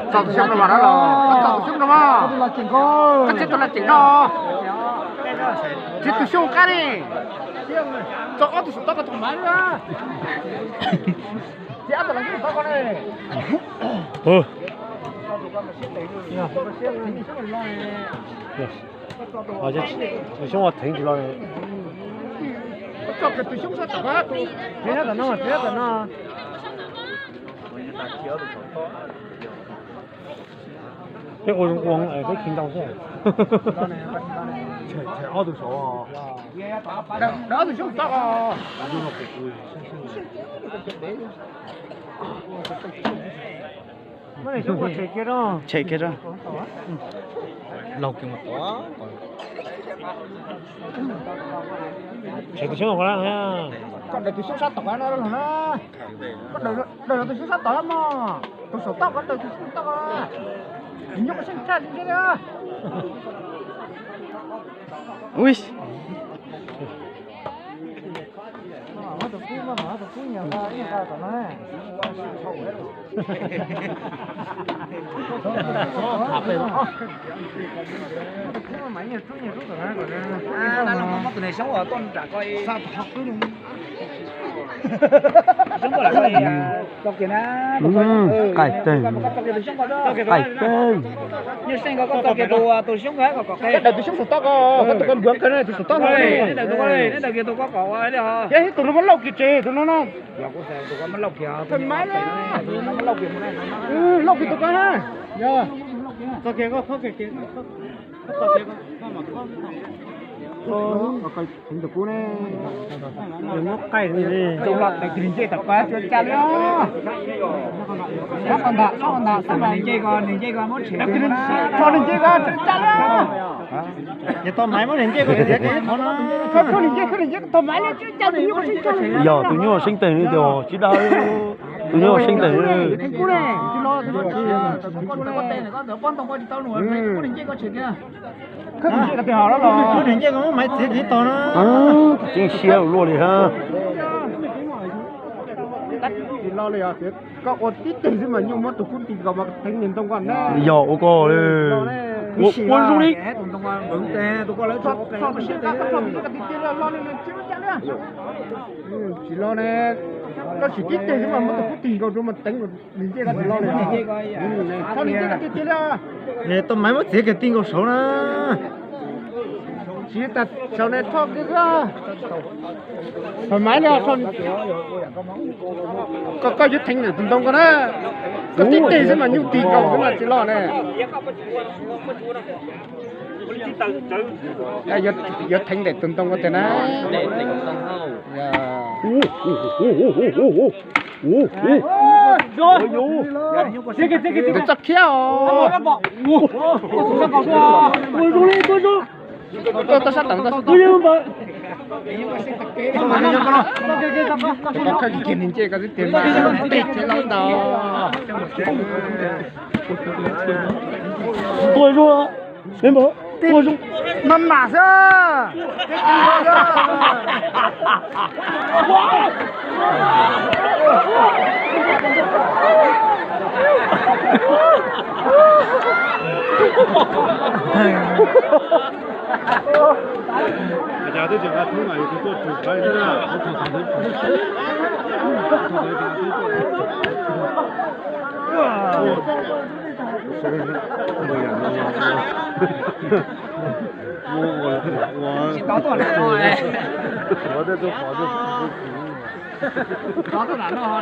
Txog tus xyoob no mas, txog tus xyoob no mas, koj tsis tau los ceev koj, tsis tus xyoob qab ne, txog ob tug saum toj koj tau mas na. Tsis ob tug los xyoob toj koj ne. Tus xyoob ua theev tsis los. Txog tus xyoob sab tom, tus, tus sab tom no, tus sab tom no. Peb ua zoo ua es peb khi ntau xwb. Ob tug saud, ob tug xyoob toj. Tshem kiag, laug kiag mus tod. Tshem tus xyoob qhov na. Koj daws tus xyoob sab tom no los na. Koj daws tus xyoob sab tom mog. Tus saum toj koj daws tus xyoob toj. Nyob koj seej tshaj li. Ui. Qaij teg, qaij teg. Koj daws tus xyoob saum toj ko, koj tus ko npuav kawg na, tus saum toj no. Yog tus no muab lauj kiag tsev, tus no no. Lauj kiag tus ko na. Txog kiag koj, txog kiag koj. Muab qaij li, zoo los tus ncej tom ko tsis ua cas li. Sab ko ntag, sab ko ntag, sab ko ntag. Nws ncej ko, nws ncej ko muab tshem. Tso nws ncej ko tsis ua cas li. Ces tau Maiv muab nws ncej ko txiav kiag ib qho no. Tso nws ncej, tso nws ncej, tau Maiv li tsis ua cas li. Yog tus nyuaj seeb teeg li tias tsis dag, tus nyuaj seeb teeg li. Muab nws ncej ko muab Maiv txiav kiag ib tog na. Tseem siab ua luaj li ha. Tsis lo li os, koj ua tib teg xwb mas nyuj muab tus kub ti nkaus mas teev niag ntoo ko na. Yog ua koj li. Ua zoo li. Tsis lo ne, koj tsis tib teg xwb mas muab tus kub ti nkaus rau mas teev nws ncej ko tsis lo li. Tso nws ncej ko tiag tiag li. Tau Maiv muab txiav kiag ti nkaus saud na. Tsis tas saud ne, tso kiag xwb. Tau Maiv li, koj yuav theev ntawm tus ntoo ko na. Koj tib teg xwb mas nyuj ti nkaus xwb mas tsis lo ne. Yuav theev ntawm tus ntoo ko tiag na. Tus txoj khiab os. Tua sab tod, tua sab tod. Koj kiag nws ncej ko twb tiag mas tej tsev laus ntau. Tua zoo, tua zoo. Mas mas xwb.